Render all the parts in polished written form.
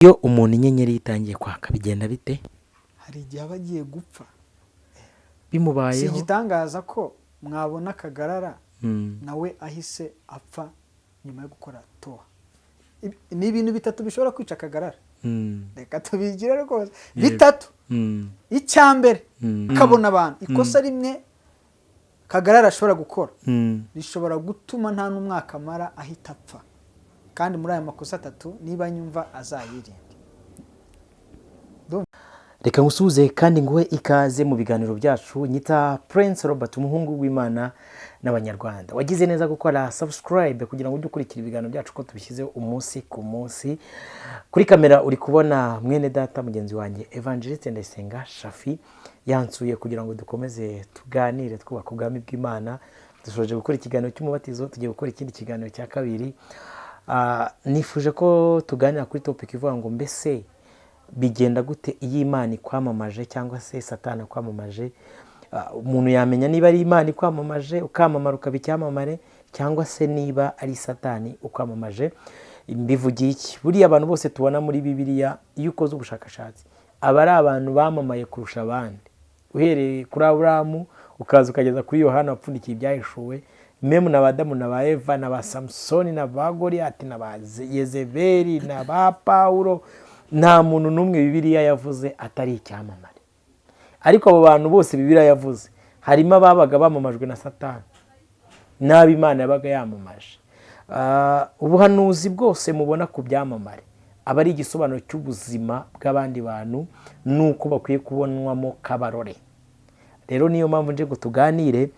Iyo umuntu inyenyeri ye itangiye kwaka bigenda bite? Hari igihe aba agiye gupfa. Si Bimubayeho. igitangaza ko mwabona Kagarara nawe ahise apfa nyuma yo gukora tour. Ni ibintu bitatu bishobora kwica Kagarara. Reka tubigire rwose bitatu. Icya mbere, ukabona abantu ikosa rimwe Kagarara ashobora gukora rishobora gutuma nta n'umwaka amara ahita apfa. Kandi muri aya makosa atatu, niba nyumva, azayirinde. Reka ngusuhuze kandi nguhe ikaze mu biganiro byacu. Nyita Prince Robert, umuhungu w'Imana n'Abanyarwanda. Wagize neza gukora subscribe kugira ngo ujye ukurikira ibiganiro byacu ko tubishyizeho umunsi ku munsi. Kuri kamera uri kubona mwene data mugenzi wanjye Evangeliste Ndayisenga Shafi, yansuye kugira ngo dukomeze tuganire twubaka ubwami bw'Imana. Dusoje gukora ikiganiro cy'umubatizo, tugiye gukora ikindi kiganiro cya kabiri. Nifuje ko tuganira kuri topic ivuga ngo: mbese bigenda gute iyo Imana ikwamamaje cyangwa se Satani akwamamaje? Umuntu yamenya niba ari Imana ikwamamaje ukamamara ukaba icyamamare, cyangwa se niba ari Satani ukwamamaje? Mbivugiye iki? Buriya abantu bose tubona muri Bibiliya, iyo ukoze ubushakashatsi, aba ari abantu bamamaye kurusha abandi, uhereye kuri Aburahamu ukaza ukageza kuri Yohana wapfundikiye Ibyahishuwe, même na ba Adamu na ba Eva na ba Samusoni na ba Goriyati na ba Yezebeli na ba Pawulo, nta muntu n'umwe Bibiliya yavuze atari icyamamare. Ariko abo bantu bose Bibiliya yavuze, harimo ababaga bamamajwe na Satani n'abo Imana yabaga yamamaje. Ubuhanuzi bwose mubona ku byamamare aba ari igisobanuro cy'ubuzima bw'abandi bantu n'uko bakwiye kubonwamo kabarore. Rero niyo mpamvu nje ngo tuganire.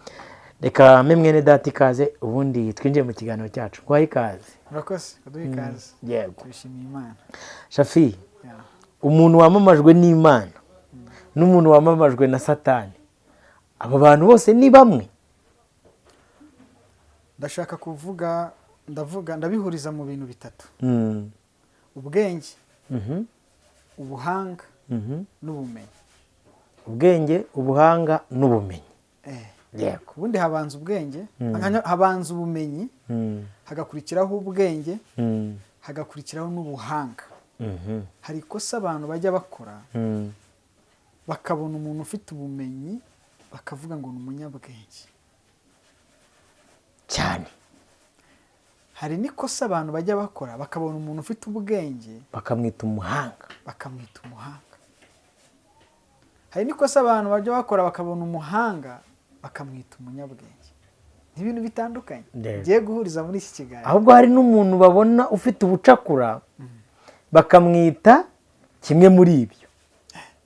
Reka mpe mwene data ikaze, ubundi twinjiye mu kiganiro cyacu. Nguhaye ikaze. Murakoze kuduha ikaze. Yego. Tubishimiye Imana. Shafi, Yeah. umuntu wamamajwe n'Imana n'umuntu wamamajwe na Satani, abo bantu bose ni bamwe? Ndashaka kuvuga, ndavuga, ndabihuriza mu bintu bitatu: ubwenge, ubuhanga n'ubumenyi. Ubwenge, ubuhanga n'ubumenyi. Ubundi habanza ubwenge, habanza ubumenyi, hagakurikiraho ubwenge, hagakurikiraho n'ubuhanga. Hari ikosa abantu bajya bakora, bakabona umuntu ufite ubumenyi bakavuga ngo ni umunyabwenge. Cyane. Hari n'ikosa abantu bajya bakora, bakabona umuntu ufite ubwenge bakamwita umuhanga. Bakamwita umuhanga. Hari n'ikosa abantu bajya bakora, bakabona umuhanga bakamwita umunyabwenge. Ni ibintu bitandukanye ngiye guhuriza muri iki kiganiro. Ahubwo hari n'umuntu babona ufite ubucakura bakamwita kimwe muri ibyo.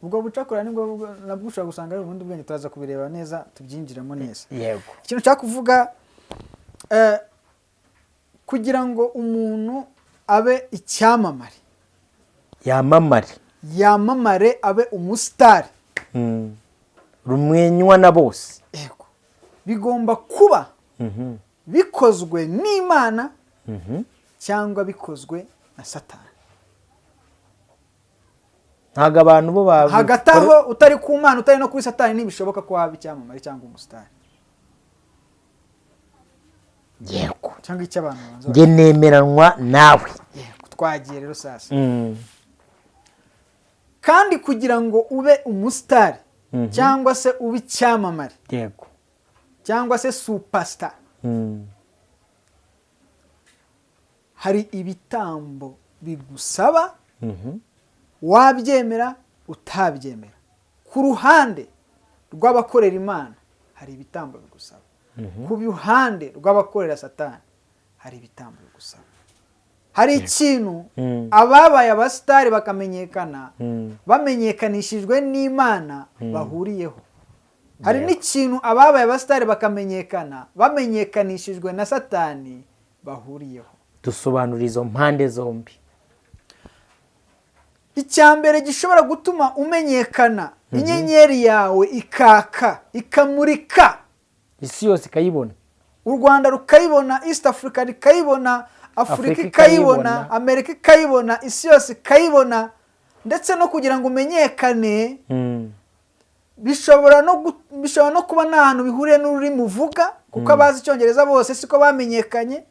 Ubwo bucakura nibwo nabwo ushobora gusanga ari ubundi bwenge. Turaza kubireba neza, tubyinjiremo neza. Ikintu nshaka kuvuga, kugira ngo umuntu abe icyamamare, yamamare, yamamare, abe umusitari, Rumwenywa na bose. Yego, bigomba kuba bikozwe n'Imana cyangwa bikozwe na Satani. Ntabwo abantu bo Hagati aho, utari ku Mana, utari no kuri Satani, ntibishoboka ko waba icyamamare cyangwa umusitari cyangwa icyo abantu babanza. Njye nemeranwa nawe. Yego, twagiye rero sasa. Kandi kugira ngo ube umusitari cyangwa se ube icyamamare cyangwa se superstar, hari ibitambo bigusaba, wabyemera utabyemera. Ku ruhande rw'abakorera Imana hari ibitambo bigusaba, ku ruhande rw'abakorera Satani hari ibitambo bigusaba. Hari ikintu ababaye abasitari bakamenyekana bamenyekanishijwe n'Imana bahuriyeho, hari n'ikintu ababaye abasitari bakamenyekana bamenyekanishijwe na Satani bahuriyeho. Dusobanura izo mpande zombi. Icya mbere gishobora gutuma umenyekana, inyenyeri yawe ikaka, ikamurika, isi yose ikayibona, u Rwanda rukayibona, East Africa rikayibona, Afurika Afurika ikayibona, ikayibona. Amerika ikayibona, isi yose ikayibona. Ndetse no kugira ngo umenyekane, bishobora no kuba nta hantu bihuriye n'ururimi uvuga, kuko abazi Icyongereza bose siko bamenyekanye.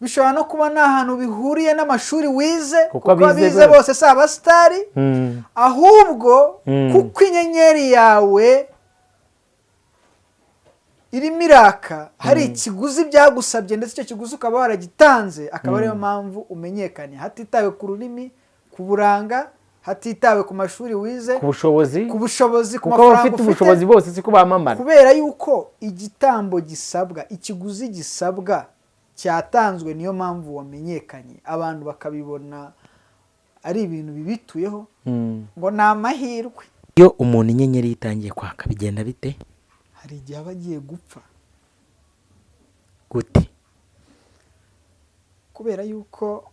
Bishobora no kuba nta hantu bihuriye n'amashuri wize, Kuko kuko abize abize bose si abasitari, ahubwo kuko inyenyeri yawe irimo iraka, hari ikiguzi byagusabye, ndetse icyo kiguzi ukaba waragitanze, akaba ariyo mpamvu umenyekanye, hatitawe ku rurimi, ku buranga, hatitawe ku mashuri wize, ku bushobozi, ku bushobozi, ku kuko mafaranga abafite ufite. ubushobozi bose siko bamamara. Kubera yuko igitambo gisabwa, ikiguzi gisabwa cyatanzwe, niyo mpamvu wamenyekanye, abantu bakabibona ari ibintu bibituyeho ngo ni amahirwe. Iyo umuntu inyenyeri itangiye kwaka, bigenda bite? Hari igihe aba agiye gupfa. Gute? Kubera yuko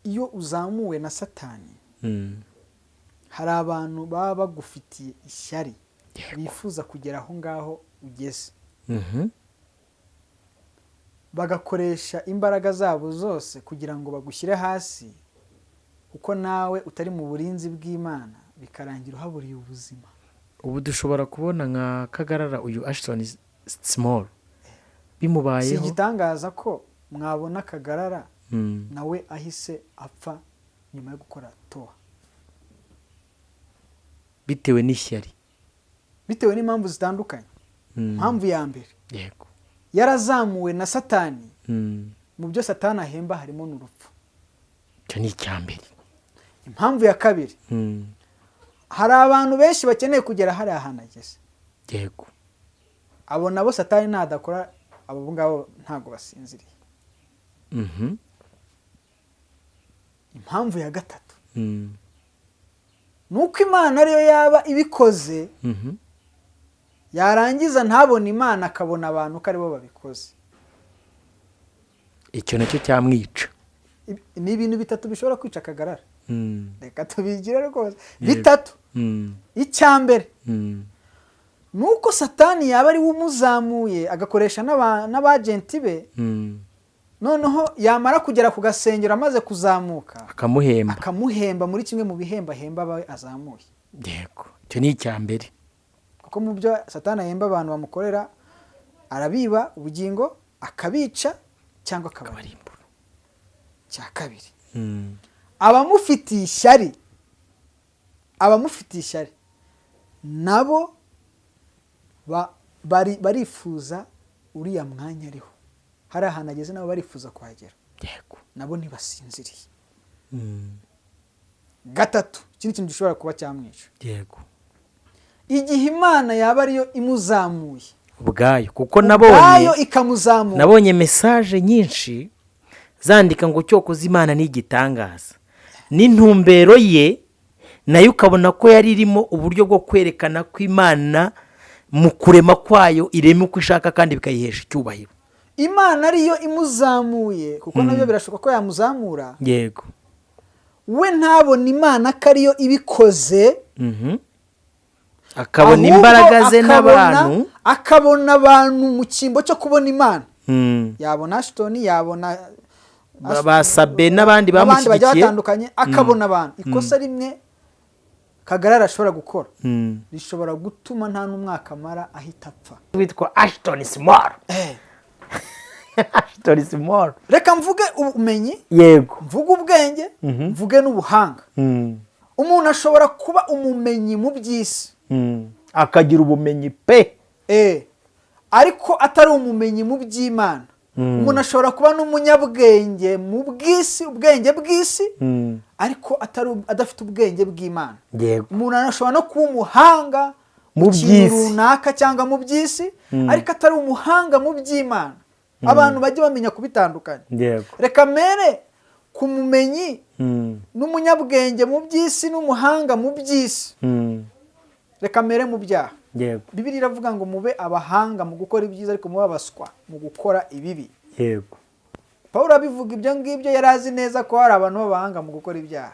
iyo uzamuwe na Satani, hari abantu baba bagufitiye ishyari, bifuza kugera aho ngaho ugeze, bagakoresha imbaraga zabo zose kugira ngo bagushyire hasi, kuko nawe utari mu burinzi bw'Imana, bikarangira uhaburiye ubuzima. Ubu dushobora kubona nka Kagarara, uyu Ashton Small, Si bimubayeho. igitangaza ko mwabona Kagarara nawe ahise apfa nyuma yo gukora towa. Bitewe n'ishyari. Bitewe n'impamvu zitandukanye. Impamvu ya mbere, yarazamuwe na Satani. Mu byo Satani ahemba harimo n'urupfu. Icyo ni icya mbere. Impamvu ya kabiri, hari abantu benshi bakeneye kugera hariya hantu ageze. Abo nabo Satani nadakora, abo ngabo ntabwo basinziriye. Impamvu ya gatatu, ni uko Imana ariyo yaba ibikoze, yarangiza ntabone Imana, akabona abantu ko aribo babikoze. Icyo nacyo cyamwica. Ni ibintu bitatu bishobora kwica Kagarara. Reka tubigire rwose bitatu. Icya mbere, ni uko Satani yaba ari we umuzamuye, agakoresha n'abagenti be, noneho yamara kugera ku gasengero amaze kuzamuka, akamuhemba. Akamuhemba muri kimwe mu bihembo ahemba aba azamuye. Yego, icyo ni icya mbere. Kuko mu byo Satani ahemba abantu bamukorera, arabiba ubugingo, akabica cyangwa akabarimbura. Akabarimbura. Cya kabiri, abamufitiye ishyari, abamufitiye ishyari nabo barifuza uriya mwanya ariho. Hari ahantu ageze, nabo barifuza kuhagera. Nabo ntibasinziriye. Gatatu, ikindi kintu gishobora kuba cyamwica, igihe Imana yaba ariyo imuzamuye ubwayo, kuko ubwayo, nabonye ikamuzamura. Nabonye message nyinshi zandika ngo cyokoze Imana ni igitangaza, n'intumbero ye nayo ukabona ko yari irimo uburyo bwo kwerekana ko Imana mu kurema kwayo irema uko ishaka kandi bikayihesha icyubahiro. Imana ariyo imuzamuye, kuko nabyo birashoboka ko yamuzamura, we ntabone Imana ko ariyo ibikoze, Akabona ahubwo imbaraga ze n'abantu. Akabona abantu mu cyimbo cyo kubona Imana. Yabona Ashton, yabona Ba Sabe n'abandi n'abandi bagiye bamushyigikiye. batandukanye, akabona abantu. Ikosa rimwe Kagarara ashobora gukora rishobora gutuma nta n'umwaka amara ahita apfa. Witwa Ashton Small, Ashton Small. Reka mvuge ubumenyi, mvuge ubwenge, mvuge n'ubuhanga. Umuntu ashobora kuba umumenyi mu by'isi, Akagira ubumenyi pe. Ariko atari umumenyi mu by'Imana. Umuntu ashobora kuba n'umunyabwenge mu bw'isi, ubwenge bw'isi, ariko atari adafite ubwenge bw'Imana. Umuntu ashobora no kuba umuhanga mu mu kintu by'isi. runaka cyangwa mu by'isi, ariko atari umuhanga mu by'Imana. Abantu bajye bamenya kubitandukanya. Reka mere ku mumenyi n'umunyabwenge mu by'isi n'umuhanga mu by'isi. Reka mere mu byaha. Bibiliya iravuga ngo mube abahanga mu gukora ibyiza, ariko mube abaswa mu gukora ibibi. Paul abivuga ibyo ngibyo, yari azi neza ko hari abantu b'abahanga mu gukora ibyaha.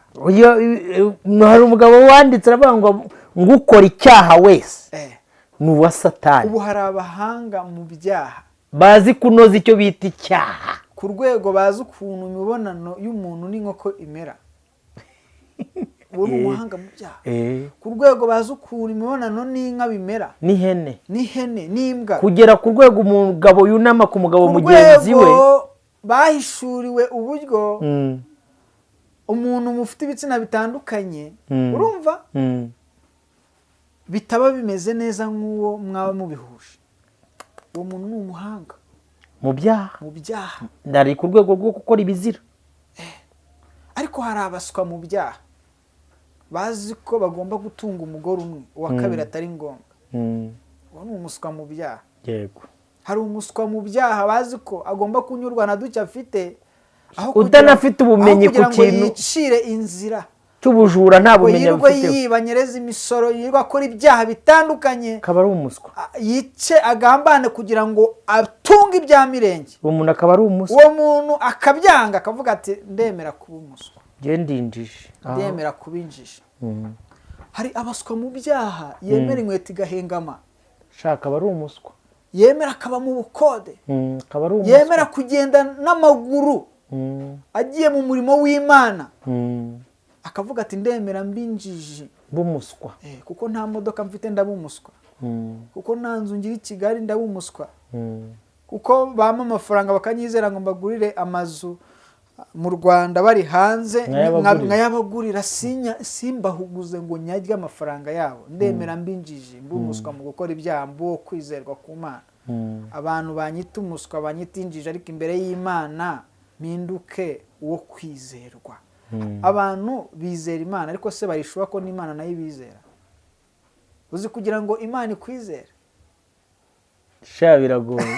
Hari umugabo wanditse aravuga ngo ukora icyaha wese ni uwa Satani. Ubu hari abahanga mu byaha bazi kunoza icyo bita icyaha, ku rwego bazi ukuntu imibonano y'umuntu n'inkoko imera. Uwo ni umuhanga mu byaha. Ku rwego bazi ukuntu imibonano n'inka bimera, n'ihene, n'ihene, n'imbwa, kugera ku rwego umugabo yunama ku mugabo mugenzi we. Bahishuriwe uburyo umuntu mufite ibitsina bitandukanye, urumva, bitaba bimeze neza nk'uwo mwaba mubihuje. Uwo muntu ni umuhanga mu byaha, mu byaha. Ndari ku rwego rwo gukora ibizira. Ariko hari abaswa mu byaha bazi ko bagomba gutunga umugore umwe, uwa kabiri atari ngombwa. Uwo ni umuswa mu byaha. Yego. Hari umuswa mu byaha bazi ko agomba kunyurwa na duke afite, aho utanafite ubumenyi ku kintu, yicire inzira cy'ubujura, nta bumenyi abufiteho, yiba, anyereza imisoro, yirirwa akora ibyaha bitandukanye, akaba ari umuswa, yice, agambane kugira ngo atunge ibya mirenge. Uwo muntu akaba ari umuswa. Uwo muntu akabyanga, akavuga ati ndemera kuba umuswa, ndinjije, ndemera kuba injiji. Hari abaswa mu byaha yemera inkweto igahengama, shaka aba ari umuswa, yemera akaba mu bukode, akaba ari umuswa, yemera kugenda n'amaguru agiye mu murimo w'Imana, akavuga ati ndemera mbinjiji, b'umuswa, kuko nta modoka mfite ndaba umuswa, kuko nta nzu ngira i Kigali ndaba umuswa, kuko bampa amafaranga bakanyizera ngo mbagurire amazu mu Rwanda bari hanze nkayabagurira, simbahuguze ngo nyarye amafaranga yabo, ndemera mbinjiji, mba umuswa mu gukora ibyaha, mba kwizerwa ku Mana. Abantu banyita umuswa, banyita injiji, ariko imbere y'Imana mpinduke uwo kwizerwa. Abantu bizera Imana, ariko se barishuba ko n'Imana nayo ibizera? Uzi kugira ngo Imana ikwizere? Sha biragoye.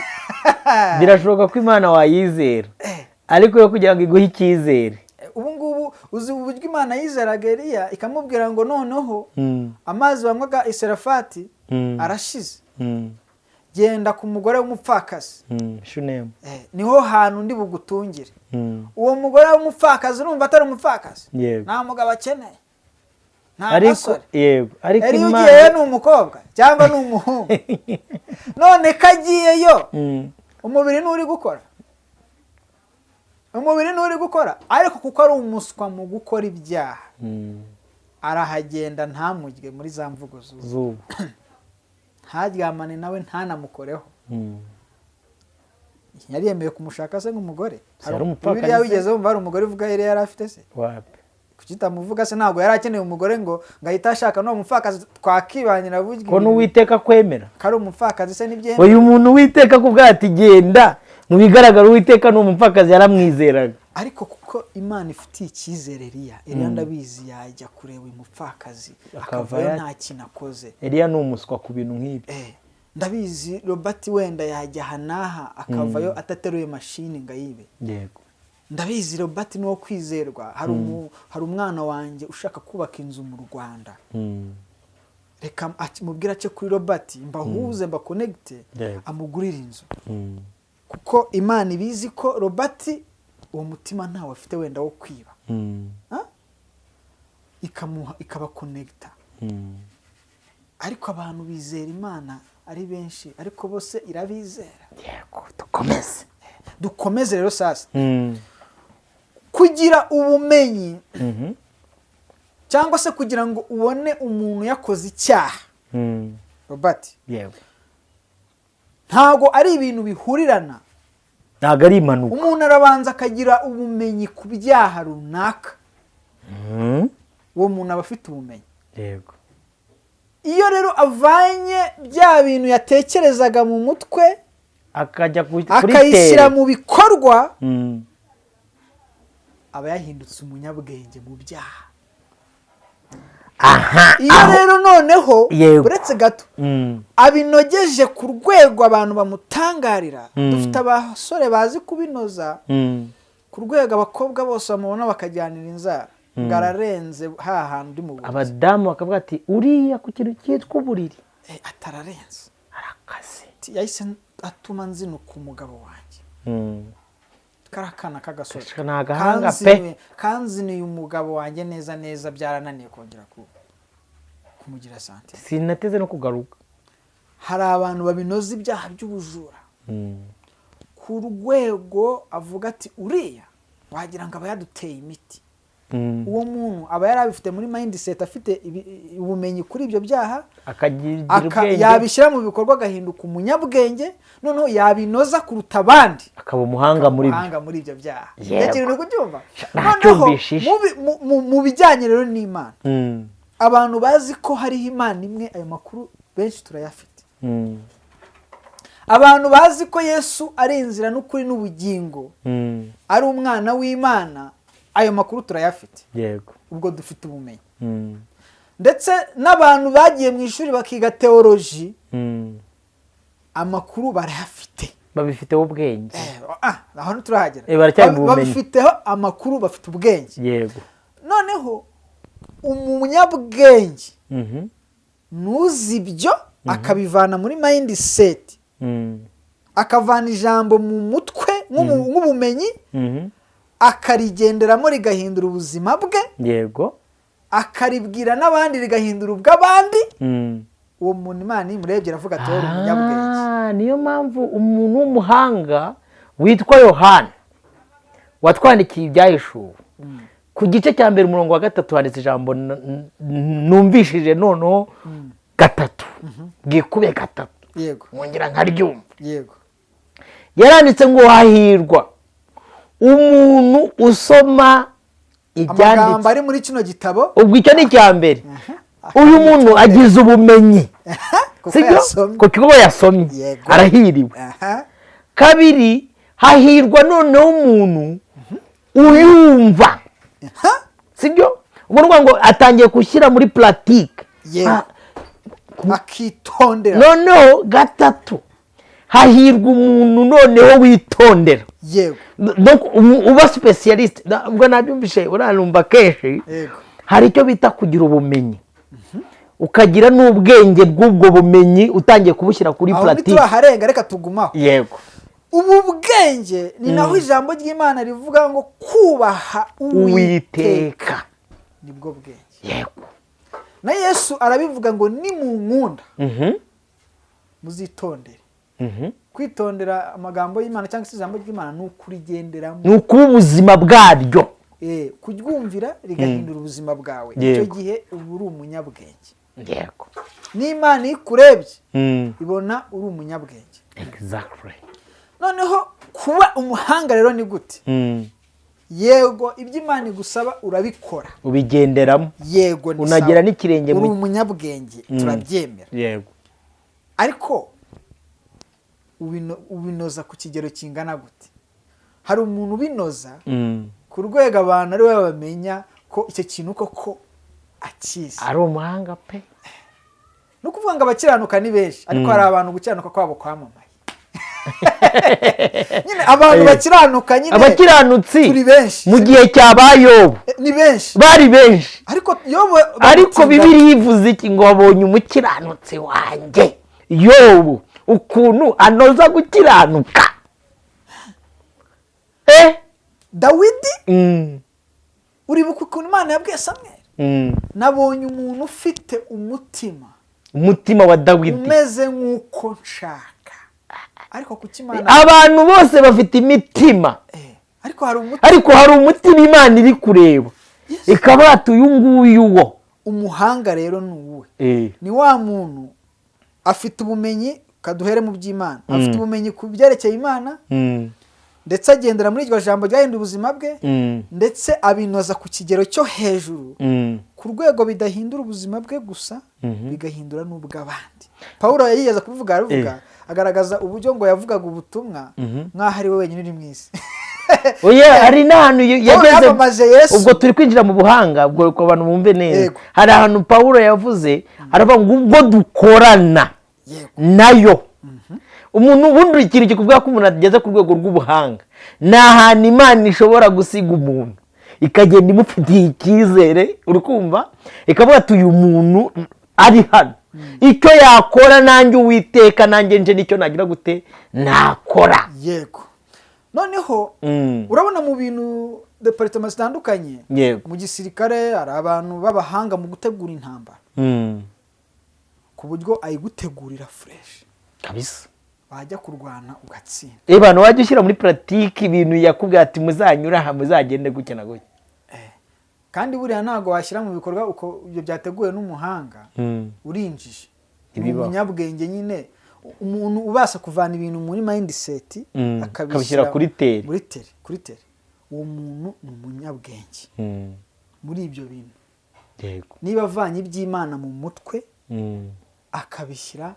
Birashoboka ko Imana wayizera, ariko yo kugira ngo iguhe icyizere. Ubu ngubu uzi uburyo Imana yizeraga Eliya, ikamubwira ngo noneho amazi banywaga iserafati arashize, genda ku mugore w'umupfakazi, Shunemu, niho hantu ndi bugutungire. Uwo mugore w'umupfakazi urumva atari umupfakazi, nta mugabo akeneye, nta gasore. Yego, ariko Eliya ugiyeyo ni umukobwa cyangwa ni umuhungu? None ko agiyeyo, umubiri nturi gukora, umubiri nturi gukora, ariko kuko ari umuswa mu gukora ibyaha, arahagenda ntamurye muri za mvugo z'ubu, ntaryamane nawe, ntanamukoreho. Yari yemeye kumushaka se nk'umugore? Bibiliya wigeze wumva hari umugore uvuga Eliya yari afite se? Kuki itamuvuga se? Ntabwo yari akeneye umugore ngo ahite ashaka n'uwo mupfakazi twakibanira burya. Ko n'Uwiteka kwemera ko ari umupfakazi se ntibyemera? Uyu muntu Uwiteka kubwa ati genda, mu bigaragara Uwiteka ni umupfakazi yaramwizeraga. Ariko kuko Imana ifitiye icyizere Eliya, Eliya ndabizi yajya kureba uyu mupfakazi akavayo nta kintu akoze. Eliya ni umuswa ku bintu nk'ibi. Ndabizi Robert wenda yajya aha n'aha akavayo atateruye mashini ngo ayibe. Yego. Ndabizi Robert ni uwo kwizerwa. Hari umwana wanjye ushaka kubaka inzu mu Rwanda, reka mubwire ace kuri Robert, mbahuze, mbakonegite, amugurire inzu, kuko Imana ibizi ko Robert uwo mutima ntawe afite wenda wo kwiba, ikamuha, ikabakonegita. Ariko abantu bizera Imana ari benshi, ariko bose irabizera? Yego, dukomeze. Dukomeze rero sasa. Kugira ubumenyi cyangwa se kugira ngo ubone umuntu yakoze icyaha, Robert, yego, ntabwo ari ibintu bihurirana, ntabwo ari impanuka. Umuntu arabanza akagira ubumenyi ku byaha runaka, uwo muntu aba afite ubumenyi. Yego. Iyo rero avanye bya bintu yatekerezaga mu mutwe akajya kuri akayishyira mu bikorwa, aba yahindutse umunyabwenge mu byaha. Aha. Iyo rero noneho uretse gato abinogeje ku rwego abantu bamutangarira, dufite abasore bazi kubinoza ku rwego abakobwa bose bamubona bakajyanira inzara ngo ararenze hahandi mu buriri. Abadamu bakavuga ati uriya ku kintu cyitwa uburiri atararenze, arakaze, yahise atuma nzinuka umugabo wanjye. Kari akana k'agasore ni agahanga pe, kanzinuye umugabo wanjye neza neza, byarananiye kongera kumugira sante, sinateze no kugaruka. Hari abantu babinoza ibyaha by'ubujura ku rwego avuga ati uriya wagira ngo aba yaduteye imiti. Uwo muntu aba yari abifite muri mindset, afite ubumenyi kuri ibyo byaha, akagira ubwenge, yabishyira mu bikorwa agahinduka umunyabwenge, noneho yabinoza kuruta abandi, akaba umuhanga muri byo. Umuhanga muri ibyo byaha. Yego. Icyo kintu uri kucyumva? Nacyumvishije. Noneho mu bijyanye rero n'Imana, abantu bazi ko hariho Imana imwe, ayo makuru benshi turayafite. Abantu bazi ko Yesu ari inzira n'ukuri n'ubugingo, ari umwana w'Imana, ayo makuru turayafite. Ubwo dufite ubumenyi. Ndetse n'abantu bagiye mu ishuri bakiga théologie, amakuru barayafite. Babifiteho ubwenge. Aho ntiturahagera. Baracyari mu bumenyi. Babifiteho amakuru, bafite ubwenge. Noneho umunyabwenge nuzi ibyo, akabivana muri mindset, akavana ijambo mu mutwe nk'ubumenyi, akarigenderamo rigahindura ubuzima bwe, akaribwira n'abandi rigahindura ubw'abandi. Uwo muntu Imana iyo imurebye iravuga ati: "Wowe uri umunyabwenge." Ah, niyo mpamvu umuntu w'umuhanga witwa Yohana watwandikiye Ibyahishuwe, ku gice cya mbere umurongo wa 3 handitse ijambo numvishije noneho gatatu, bwikube gatatu, nkongera nkaryumva. Yaranditse ngo: "Hahirwa umuntu usoma amagambo ibyanditse ari muri kino gitabo." Ubwo icyo ni icya mbere. Uyu muntu agize ubumenyi, kuko sibyo? Yasomye. Ku kigo yasomye, arahiriwe. Kabiri, hahirwa noneho umuntu uyumva, sibyo? Ubwo ni ukuvuga ngo atangiye gushyira muri pratique. Akitondera. Noneho gatatu, hahirwa umuntu noneho witondera. Donc, uba spécialiste. Ubwo nabyumvishe, uranumva kenshi. Hari icyo bita kugira ubumenyi, ukagira n'ubwenge bw'ubwo bumenyi, utangiye kubushyira kuri Aho pratique. ntituraharenga, reka tugumaho. Ubu bwenge ni naho ijambo ry'Imana rivuga ngo kubaha Uwiteka Uwiteka nibwo bwenge. Na Yesu arabivuga ngo: "Nimunkunda, muzitondere." Kwitondera amagambo y'Imana cyangwa se ijambo ry'Imana ni ukurigenderamo. Ni ukuba ubuzima bwaryo. Kuryumvira rigahindura ubuzima bwawe, icyo gihe uba uri umunyabwenge. N'Imana iyo ikurebye ibona uri umunyabwenge. Noneho kuba umuhanga rero ni gute? Yego, ibyo Imana igusaba urabikora, ubigenderamo, yego, ni unagera sawa. n'ikirenge Uri umunyabwenge, turabyemera. Ariko ubinoza ku kigero kingana gute? Hari umuntu ubinoza ku rwego abantu ari we bamenya ko icyo kintu koko akizi, ari umuhanga pe. Ni ukuvuga ngo abakiranuka ni benshi, ariko hari abantu gukiranuka kwabo kwamamaye nyine. Abantu bakiranuka nyine, abakiranutsi turi benshi. Mu gihe cya ba Yobu Ni benshi. bari benshi. Ariko Yobu Ariko bamutsinda. Bibiliya ivuze iki? Ngo: "Wabonye umukiranutsi wanjye Yobu ukuntu anoza gukiranuka?" Dawidi, uribuka ukuntu Imana yabwiye Samweli? "Nabonye umuntu ufite umutima Umutima wa Dawidi umeze nk'uko nshaka." Ariko kuki Imana Abantu bose bafite imitima, Ariko hari umutima ariko hari umutima Imana iri kureba, ikaba yati: "Uyu nguyu wo." Umuhanga rero ni uwuhe? Ni wa muntu afite ubumenyi, kaduhere mu by'Imana, afite ubumenyi ku byerekeye Imana, ndetse agendera muri iryo jambo ryahinduye ubuzima bwe, ndetse abinoza ku kigero cyo hejuru, ku rwego bidahindura ubuzima bwe gusa, bigahindura n'ubw'abandi. Paul yigeze kubivuga, arabivuga, agaragaza uburyo ngo yavugaga ubutumwa nk'aho ari we wenyine uri mu isi. Oya, hari n'ahantu Paul yageze. yamamaje Yesu. Ubwo turi kwinjira mu buhanga, ubwo ku bantu bumve neza. Hari ahantu Paul yavuze, aravuga ngo ubwo dukorana nayo. Umuntu ubundi, ikintu kikubwira ko umuntu ageze ku rwego rw'ubuhanga, ni ahantu Imana ishobora gusiga umuntu, ikagenda imufitiye icyizere, uri kumva, ikavuga ati: "Uyu muntu ari hano, icyo yakora nanjye Uwiteka nanjye nje nicyo nagira gute nakora." Yego, noneho urabona mu bintu départements zitandukanye, mu gisirikare hari abantu b'abahanga mu gutegura intambara, ku buryo ayigutegurira fresh, wajya kurwana ugatsinda. Abantu wajya ushyira muri pratique ibintu yakubwira ati: "Muzanyura aha, muzagende gutya na gutya." Kandi buriya ntabwo washyira mu bikorwa uko ibyo byateguwe n'umuhanga. Urinjije. Ni Ntibibaho. umunyabwenge nyine, umuntu ubasha kuvana ibintu muri mindset Akabishyira kuri terrain. Muri terrain, kuri terrain. Uwo muntu ni umunyabwenge muri ibyo bintu. Niba avanye iby'Imana mu mutwe akabishyira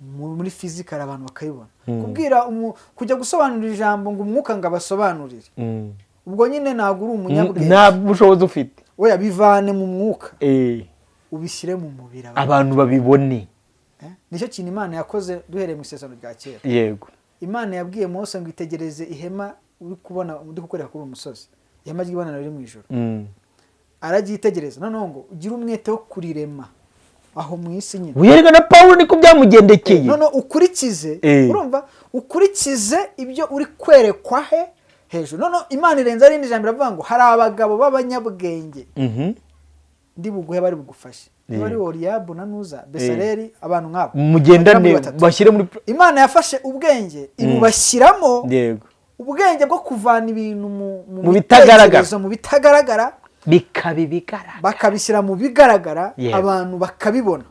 muri physical, abantu bakabibona, kubwira kujya gusobanura ijambo ngo umwuka ngo abasobanurire, ubwo nyine ntabwo uri umunyabwenge. Nta bushobozi ufite. Oya, bivane mu mwuka ubishyire mu mubiri abantu. Abantu babibone. Eh? Nicyo kintu Imana yakoze duhereye mu Isezerano rya Kera. Imana yabwiye Mose ngo itegereze ihema uri kubona, uri gukorera kuri uyu musozi, ihema ry'ibonaniro riri mu ijoro. Araryitegereza, noneho ngo ugire umwete wo kurirema aho mu isi nyine. Wiyereka na Pawulo niko byamugendekeye. Noneho ukurikize, urumva, ukurikize ibyo uri kwerekwa he hejuru. Noneho Imana irenza irindi jambo, iravuga ngo hari abagabo b'abanyabwenge ndi buguhe, bari bugufashe, niba ari Oriyabu na Nuza Besaleri, abantu nk'abo mugendane, bagera muri batatu. Bashyire muri Imana yafashe ubwenge ibubashyiramo, ubwenge bwo kuvana ibintu mu Mu bitagaragara. bitekerezo, mu bitagaragara, bikaba ibigaragara, bakabishyira mu bigaragara, abantu bakabibona.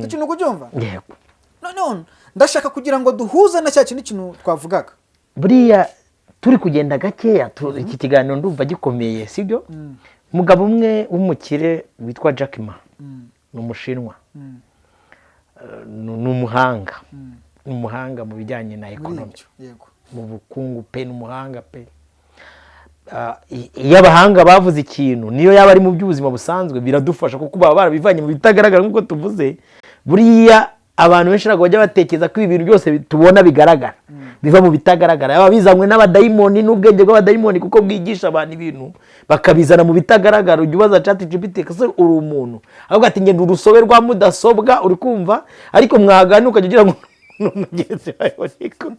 Icyo kintu kucyumva? Yego. Noneho ndashaka kugira ngo duhuze na cya kintu, kintu twavugaga. Buriya turi kugenda gakeya, iki kiganiro ndumva gikomeye, sibyo? Umugabo umwe w'umukire witwa Jack Ma ni Umushinwa. Ni umuhanga, ni umuhanga mu bijyanye na muri economy, ibyo, yego. mu bukungu pe, ni umuhanga pe. Iyo abahanga bavuze ikintu, niyo yaba ari mu by'ubuzima busanzwe, biradufasha kuko baba barabivanye mu bitagaragara nk'uko tuvuze. Buriya abantu benshi ntabwo bajya batekereza ko ibi bintu byose tubona bigaragara biva mu bitagaragara, yaba bizanywe n'abadayimoni n'ubwenge bw'abadayimoni, kuko bwigisha abantu ibintu bakabizana mu bitagaragara. Ujya ubaza ChatGPT, ese uri umuntu? Ahubwo ati ngenda urusobe rwa mudasobwa, uri kumva? Ariko mwagana ukajya ugira ngo ni umugenzi wawe, ariko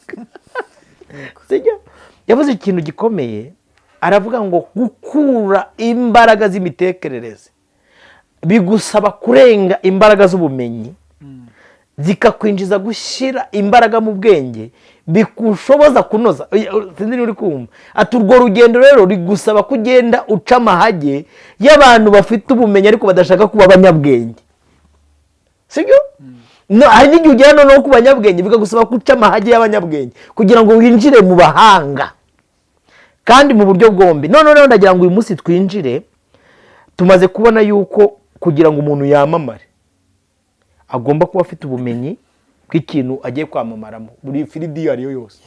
sibyo. Yavuze ikintu gikomeye, aravuga ngo gukura imbaraga z'imitekerereze bigusaba kurenga imbaraga z'ubumenyi, zikakwinjiza gushyira imbaraga mu bwenge bikushoboza kunoza. Sinzi niba uri kumva. Ati urwo rugendo rero rigusaba ko ugenda uca amahage y'abantu bafite ubumenyi ariko badashaka kuba abanyabwenge, sibyo? No, hari n'igihe ugera noneho ku banyabwenge bikagusaba guca amahage y'abanyabwenge kugira ngo winjire mu bahanga, kandi mu buryo bwombi. None rero ndagira ngo uyu munsi twinjire. Tumaze kubona yuko kugira ngo umuntu yamamare agomba kuba afite ubumenyi bw'ikintu agiye kwamamaramo, buri field iyo ari yo yose.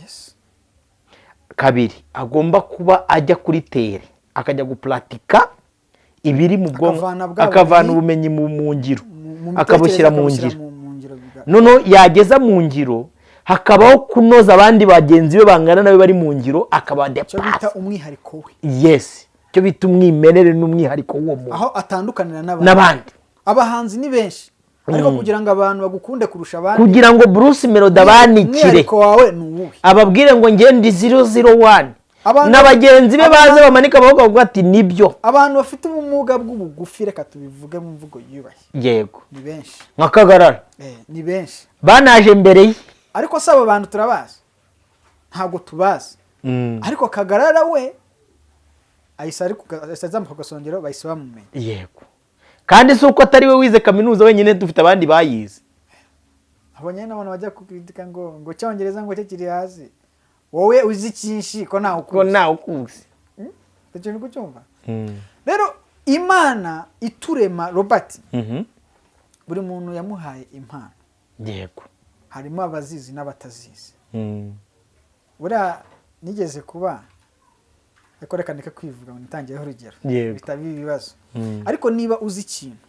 Kabiri, agomba kuba ajya kuri terrain, akajya gupuratika ibiri mu bwonko, Akavana bwa akavana bumenyi ubumenyi mu ngiro, mu akabushyira mu mitekerereze, ngiro. akabushyira mu ngiro Noneho yageza mu ngiro, hakabaho kunoza abandi bagenzi be bangana nawe bari mu ngiro, akaba icyo bita depasi umwihariko we. Yes, icyo bita umwimerere n'umwihariko w'uwo muntu, aho atandukanira n'abandi. N'abandi. Abahanzi ni benshi, ariko kugira ngo abantu bagukunde kurusha abandi, kugira ngo Bruce Melody abanikire, umwihariko wawe ni uwuhe? Ababwire ngo ngende 001, na bagenzi be baze bamanike amaboko bavuga ati nibyo. Abantu bafite ubumuga bw'ubugufi, reka tubivuge mu mvugo yiyubashye, ni benshi. Nka Kagarara. Ni benshi. Banaje mbere ye. Ariko si abo bantu turabazi? Ntabwo tubazi. Ariko Kagarara we ahise azamuka ku gasongero, bahise bamumenya. Yego, kandi si uko atari we wize kaminuza wenyine, dufite abandi bayize. Abonye n'abantu bajya kukritika ngo Cyongereza ngo cyo kiri hasi. Wowe uzi cyinshi ko ntawe ko ukuzi? Ntawe ukuzi. Icyo kintu kucyumva rero, Imana iturema, Robert, buri muntu yamuhaye impano. Harimo abazizi n'abatazizi. Buriya nigeze kuba, ariko reka ndeke kwivuga ngo nitangireho urugero, bitaba ibibazo. Ariko niba uzi ikintu,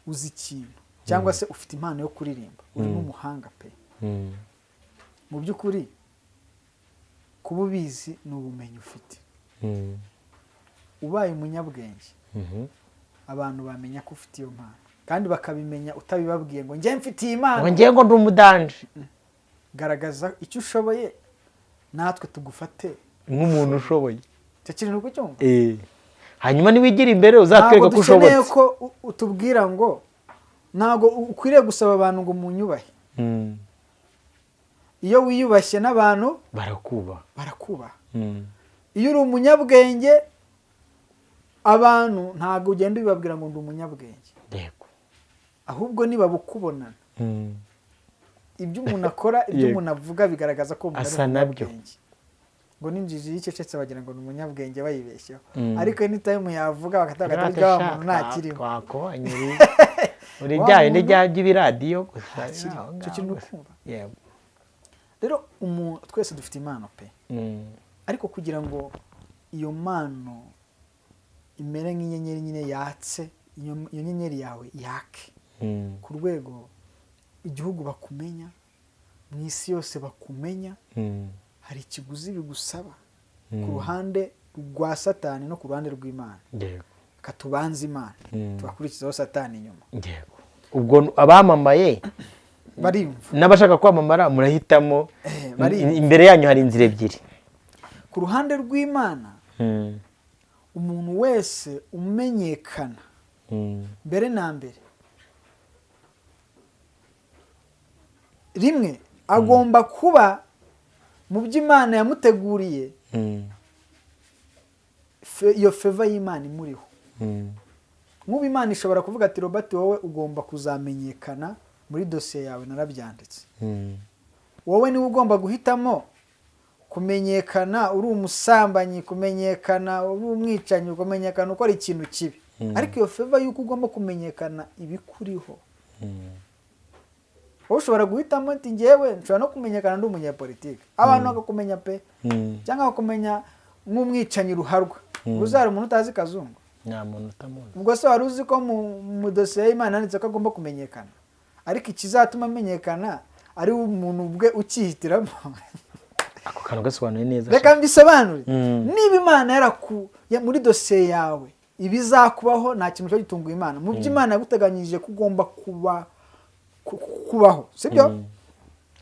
uzi ikintu cyangwa se ufite impano yo kuririmba, uri n'umuhanga pe, mu by'ukuri kuba ubizi ni ubumenyi ufite. Ubaye umunyabwenge, abantu bamenya ko ufite iyo mpano, kandi bakabimenya utabibabwiye ngo njye mfite iyi impano, ngo ngiye ngo ndi umudanje. Garagaza icyo ushoboye natwe tugufate nk'umuntu ushoboye. Icyo kintu uri kucyumva? Hanyuma niwigira imbere uzatwereka Ntabwo ko dukeneye ushobotse. ko utubwira ngo, ntabwo ukwiriye gusaba abantu ngo munyubahe. Iyo wiyubashye n'abantu barakubaha. Barakubaha. Iyo uri umunyabwenge. Abantu ntabwo ugenda ubibabwira ngo ndi umunyabwenge, Yego. ahubwo nibabukubonana ibyo umuntu akora, ibyo Yego. umuntu avuga bigaragaza ko umuntu ari Asa nabyo. umunyabwenge. Ngo n'injiji yicecetse bagira ngo ni umunyabwenge bayibeshyeho, Mm. ariko anytime yavuga bakataga ati wa muntu ntakirimo. Twakubonye uri Wa bya bindi muntu by'ibiradiyo gusa. ntakirimo. Aho Icyo ngaho kintu gusa. ukumva. Yego. Rero umuntu twese dufite impano pe, ariko kugira ngo iyo mpano imere nk'inyenyeri nyine yatse, iyo nyenyeri yawe yake ku rwego igihugu bakumenya, mu isi yose bakumenya, hari ikiguzi bigusaba ku ruhande rwa Satani no ku ruhande rw'Imana. Yego. Reka tubanze Imana, tubakurikizeho Satani inyuma. Yego. Ubwo abamamaye barimva n'abashaka kwamamara murahitamo. Barimva. Imbere yanyu hari inzira ebyiri. Ku ruhande rw'Imana, umuntu wese umenyekana mbere na mbere rimwe agomba kuba mu byo Imana yamuteguriye, iyo feva y'Imana imuriho. Nk'ubu Imana ishobora kuvuga ati Robert, wowe ugomba kuzamenyekana muri dosiye yawe narabyanditse. Wowe niwe ugomba guhitamo kumenyekana uri umusambanyi, kumenyekana uri umwicanyi, kumenyekana ukora ikintu kibi. Ariko iyo feva y'uko ugomba kumenyekana ibikuriho. Wowe ushobora guhitamo ati njyewe nshobora no kumenyekana ndi umunyapolitike, abantu bakakumenya pe, cyangwa bakakumenya nk'umwicanyi ruharwa. Uzari umuntu utazi Kazungu? Nta muntu utamuzi. Ubwo se wari uzi ko mu dosiye y'Imana yanditse ko agomba kumenyekana, ariko ikizatuma amenyekana ari umuntu ubwe ukihitiramo. Ako kantu gasobanuye neza. Reka mbisobanure. Niba Imana muri dosiye yawe ibizakubaho, nta kintu cyo gitunguye Imana mu byo Imana yaguteganyirije ko ugomba kubaho, sibyo?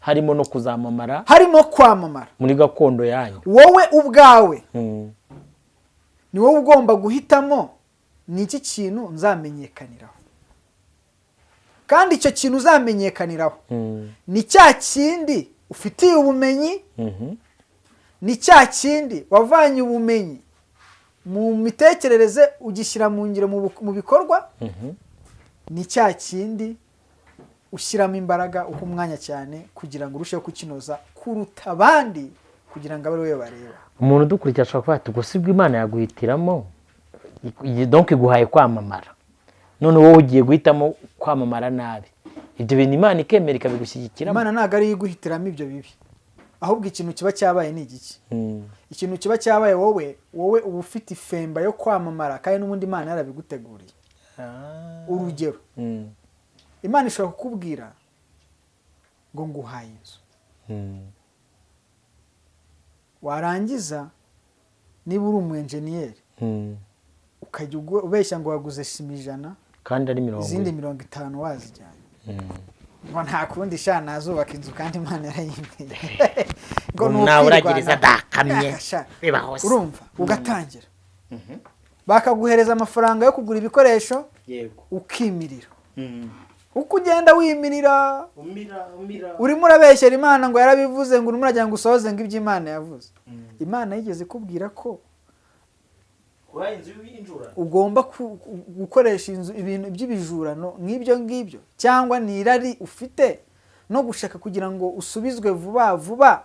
Harimo no kuzamamara, harimo kwamamara muri gakondo yanyu. Wowe ubwawe ni wowe ugomba guhitamo ni iki kintu nzamenyekaniraho, kandi icyo kintu uzamenyekaniraho ni cya kindi ufitiye ubumenyi, ni cya kindi wavanye ubumenyi mu mitekerereze ugishyira mu ngiro mu bikorwa, ni cya kindi ushyiramo imbaraga uha umwanya cyane kugira ngo urusheho kukinoza kuruta abandi, kugira ngo abe ari we bareba. Umuntu udukurikira ashobora kuvuga ati gusa ibwo Imana yaguhitiramo, donc iguhaye kwamamara, none wowe ugiye guhitamo kwamamara nabi, ibyo bintu Imana ikemera ikabigushyigikiramo? Imana ntabwo ariyo iguhitiramo ibyo bibi, ahubwo ikintu kiba cyabaye ni igiki. Ikintu kiba cyabaye, wowe uba ufite ifemba yo kwamamara, kandi n'ubundi Imana yarabiguteguriye. Urugero, Imana ishobora kukubwira ngo nguhaye inzu, warangiza niba uri umu enjeniyeri ukajya ubeshya ngo waguze sima 100 kandi ari 40, izindi 50 wazijyanye, ngo nta kundi sha nazubaka inzu kandi Imana yarayimbwiye ngo nawe uragiriza adakamye bibaho se. Urumva ugatangira bakaguhereza amafaranga yo kugura ibikoresho, ukimirira. Uko ugenda wimirira urimo urabeshyera Imana ngo yarabivuze, ngo urimo uragira ngo usohoze ngo ibyo Imana yavuze. Imana yigeze ikubwira ko ugomba gukoresha inzu ibintu by'ibijurano nk'ibyo ngibyo, cyangwa ni irari ufite no gushaka kugira ngo usubizwe vuba vuba,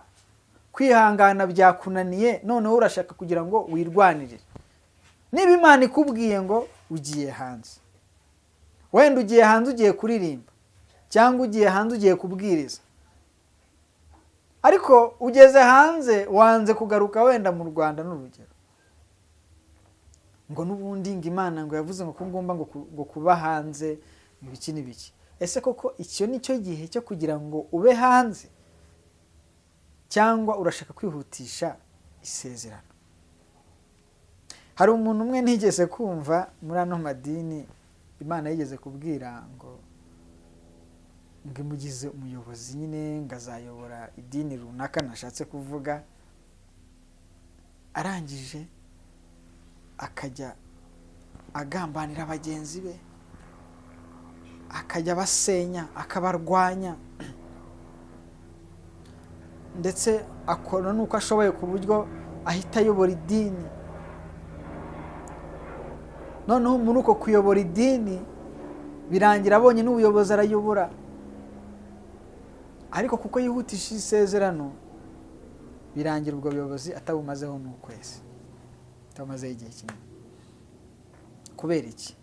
kwihangana byakunaniye, noneho urashaka kugira ngo wirwanirire. Niba Imana ikubwiye ngo ugiye hanze, wenda ugiye hanze ugiye kuririmba, cyangwa ugiye hanze ugiye kubwiriza, ariko ugeze hanze wanze kugaruka wenda mu Rwanda, n'urugero ngo n'ubundi ngo Imana ngo yavuze ngo ko ngomba ngo kuba hanze ibiki n'ibiki. Ese koko icyo ni cyo gihe cyo kugira ngo ube hanze, cyangwa urashaka kwihutisha isezerano? Hari umuntu umwe ntigeze kumva muri ano madini, Imana yigeze kubwira ngo imugize umuyobozi nyine, ngo azayobora idini runaka nashatse kuvuga, arangije akajya agambanira bagenzi be, akajya abasenya, akabarwanya, ndetse akora n'uko ashoboye ku buryo ahita ayobora idini. Noneho muri uko kuyobora idini birangira abonye n'ubuyobozi arayobora, ariko kuko yihutisha isezerano birangira ubwo buyobozi atabumazeho n'ukwezi, atabumazeho igihe kinini. Kubera iki?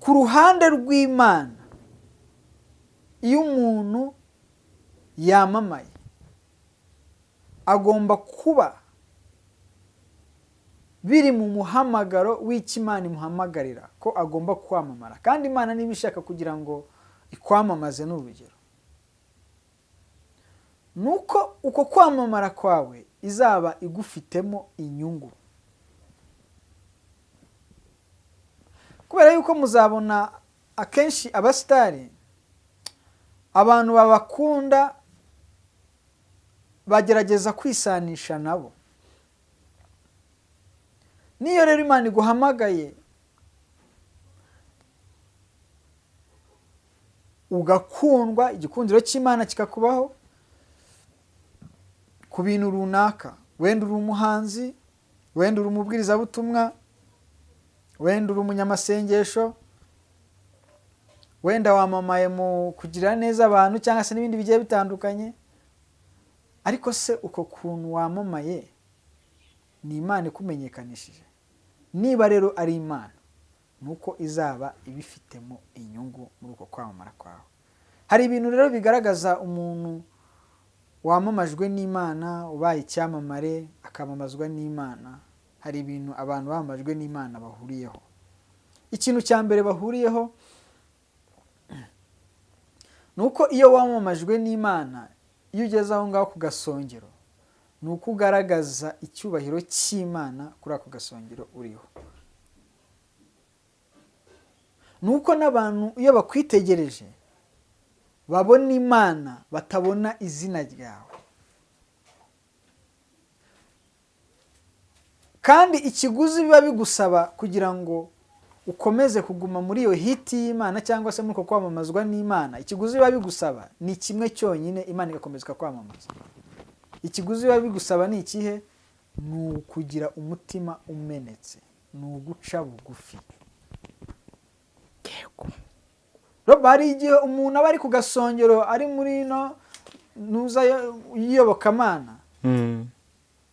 Ku ruhande rw'Imana, iyo umuntu yamamaye agomba kuba biri mu muhamagaro w'icyo Imana imuhamagarira ko agomba kwamamara. Kandi Imana niba ishaka kugira ngo ikwamamaze, n'urugero nuko uko kwamamara kwawe izaba igufitemo inyungu. Kubera yuko muzabona akenshi abasitari abantu babakunda bagerageza kwisanisha nabo. Niyo rero Imana iguhamagaye ugakundwa, igikundiro cy'Imana kikakubaho ku bintu runaka, wenda uri umuhanzi, wenda uri umubwirizabutumwa, wenda uri umunyamasengesho, wenda wamamaye mu kugira neza abantu cyangwa se n'ibindi bigiye bitandukanye, ariko se uko kuntu wamamaye ni Imana ikumenyekanishije? Niba rero ari Imana, nuko izaba ibifitemo inyungu muri uko kwamamara kwawe. Hari ibintu rero bigaragaza umuntu wamamajwe n'Imana, ubaye icyamamare akamamazwa n'Imana. Hari ibintu abantu bamamajwe n'Imana bahuriyeho. Ikintu cya mbere bahuriyeho nuko iyo wamamajwe n'Imana, iyo ugeze aho ngaho ku gasongero, nuko ugaragaza icyubahiro cy'Imana kuri ako gasongero uriho. Nuko n'abantu iyo bakwitegereje babona Imana, batabona izina ryawe. Kandi ikiguzi biba bigusaba kugira ngo ukomeze kuguma muri iyo hiti y'Imana cyangwa se muri uko kwamamazwa n'Imana, ikiguzi biba bigusaba ni kimwe cyonyine, Imana igakomeza ikakwamamaza. Ikiguzi biba bigusaba ni ikihe? Ni ukugira umutima umenetse, ni uguca bugufi. Hari igihe umuntu aba ari ku gasongero, ari muri ino ntuza y'iyobokamana,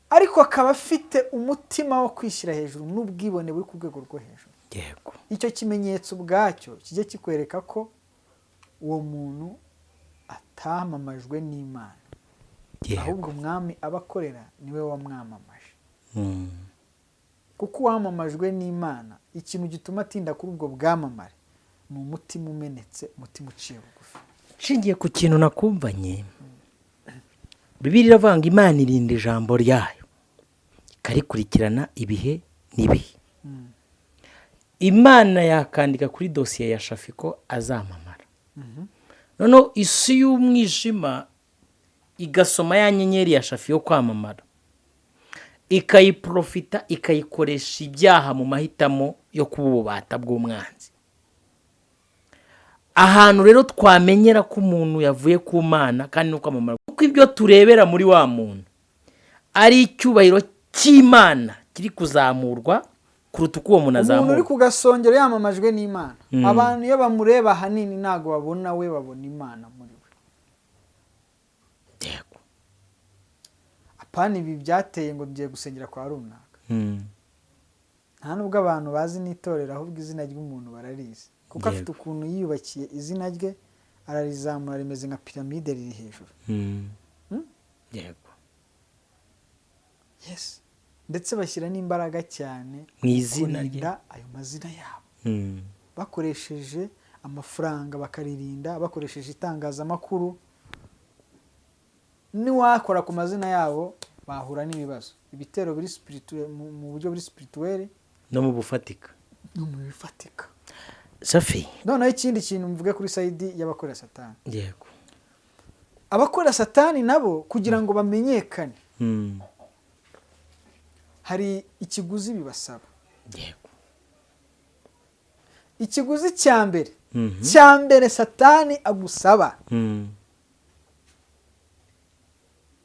ariko akaba afite umutima wo kwishyira hejuru n'ubwibone buri ku rwego rwo hejuru. Icyo kimenyetso ubwacyo kijye kikwereka ko uwo muntu atamamajwe n'Imana, ahubwo umwami abakorera niwe wamwamamaje. Kuko uwamamajwe n'Imana, ikintu gituma atinda kuri ubwo bwamamare ni umutima umenetse, umutima uciye bugufi. Nshingiye ku kintu nakumvanye, Bibiliya iravuga ngo Imana irinda ijambo ryayo ikarikurikirana ibihe n'ibihe. Imana yakandika kuri dosiye ya Shafi ko azamamara. Noneho isi y'umwijima igasoma ya nyenyeri ya Shafi yo kwamamara, ikayiprofita, ikayikoresha ibyaha mu mahitamo yo kuba ububata bw'umwanzi. Ahantu rero twamenyera ko umuntu yavuye ku Mana kandi no kwamamara, kuko ibyo turebera muri wa muntu ari icyubahiro cy'Imana kiri kuzamurwa kuruta uko uwo muntu azamurwa. Umuntu uri ku gasongero yamamajwe n'Imana, abantu iyo bamureba ahanini ntago babona we, babona Imana muri we. Yego. Apana ibi byateye ngo ngiye gusengera kwa runaka. Nta nubwo abantu bazi n'itorero, ahubwo izina ry'umuntu bararizi. Kuko afite ukuntu yiyubakiye izina rye, ararizamura rimeze nka piramide riri hejuru. Yego. Yes. Ndetse bashyira n'imbaraga cyane mu izina rye, ayo mazina yabo. Bakoresheje amafaranga bakaririnda, bakoresheje itangazamakuru. Niwakora ku mazina yabo bahura n'ibibazo. Ibitero biri spirituel, mu buryo buri spirituel no mu bufatika. No mu bifatika. Safi. Noneho ikindi kintu mvuge kuri sayidi y'abakora Satani. Yego. Abakora Satani nabo kugira ngo bamenyekane, hari ikiguzi bibasaba. Yego. Ikiguzi cya mbere, cya mbere Satani agusaba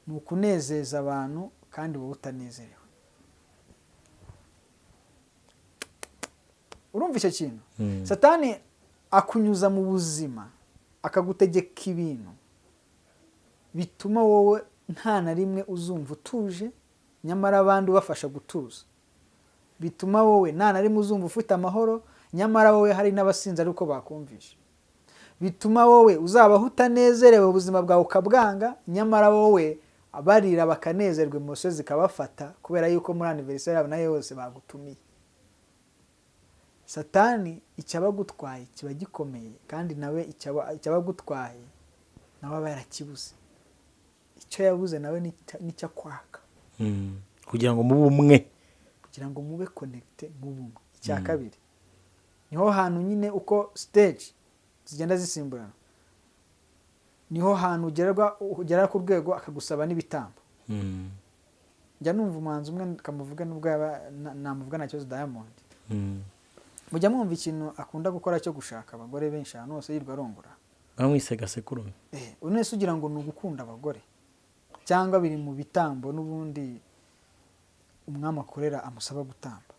ni ukunezeza abantu kandi wowe utanezerewe. Urumva icyo kintu? Satani akunyuza mu buzima, akagutegeka ibintu bituma wowe nta na rimwe uzumva utuje, nyamara abandi ubafasha gutuza. Bituma wowe nta na rimwe uzumva ufite amahoro, nyamara wowe hari n'abasinzi ariko bakumvisha. Bituma wowe uzabaho utanezerewe, ubuzima bwawe ukabwanga, nyamara wowe barira bakanezerwa, emotion zikabafata kubera yuko muri anniversaire yabo nayo yose bagutumiye. Satani icyo agutwaye kiba gikomeye, kandi nawe icyo agutwaye nawe aba yarakibuze. Icyo yabuze nawe nicyo akwaka. Kugira ngo mube umwe, kugira ngo mube connecté mu bumwe. Icya kabiri, niho hantu nyine uko stage zigenda zisimburana, niho hantu ugera ku rwego akagusaba n'ibitambo. Njya numva umuhanzi umwe, kamuvuga nubwo yaba namuvuga nta kibazo, Diamond. Mujya mwumva ikintu akunda gukora cyo gushaka abagore benshi ahantu hose yirirwa arongora. Bamwise gasekurume. None se ugira ngo ni ugukunda abagore cyangwa biri mu bitambo n'ubundi umwami akorera amusaba gutamba?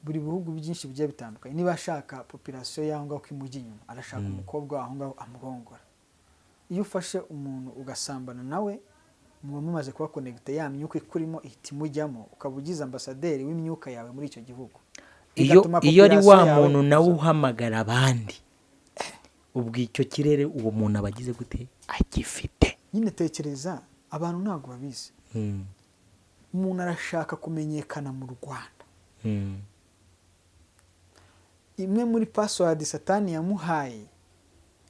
Buri bihugu byinshi bigiye bitandukanye, niba ashaka population y'aho ngaho ko imujya inyuma, arashaka umukobwa aho ngaho amurongora. Iyo ufashe umuntu ugasambana nawe, muba mumaze kuba connecté, ya myuka ikurimo ihita imujyamo, ukaba ugize ambasaderi w'imyuka yawe muri icyo gihugu. Iyo Bigatuma iyo ari population wa yawe muntu nawe uhamagara abandi, ubwo icyo kirere uwo muntu aba agize gute? Agifite. Nyine tekereza, abantu ntabwo babizi. Umuntu arashaka kumenyekana mu Rwanda. Imwe muri password Satani yamuhaye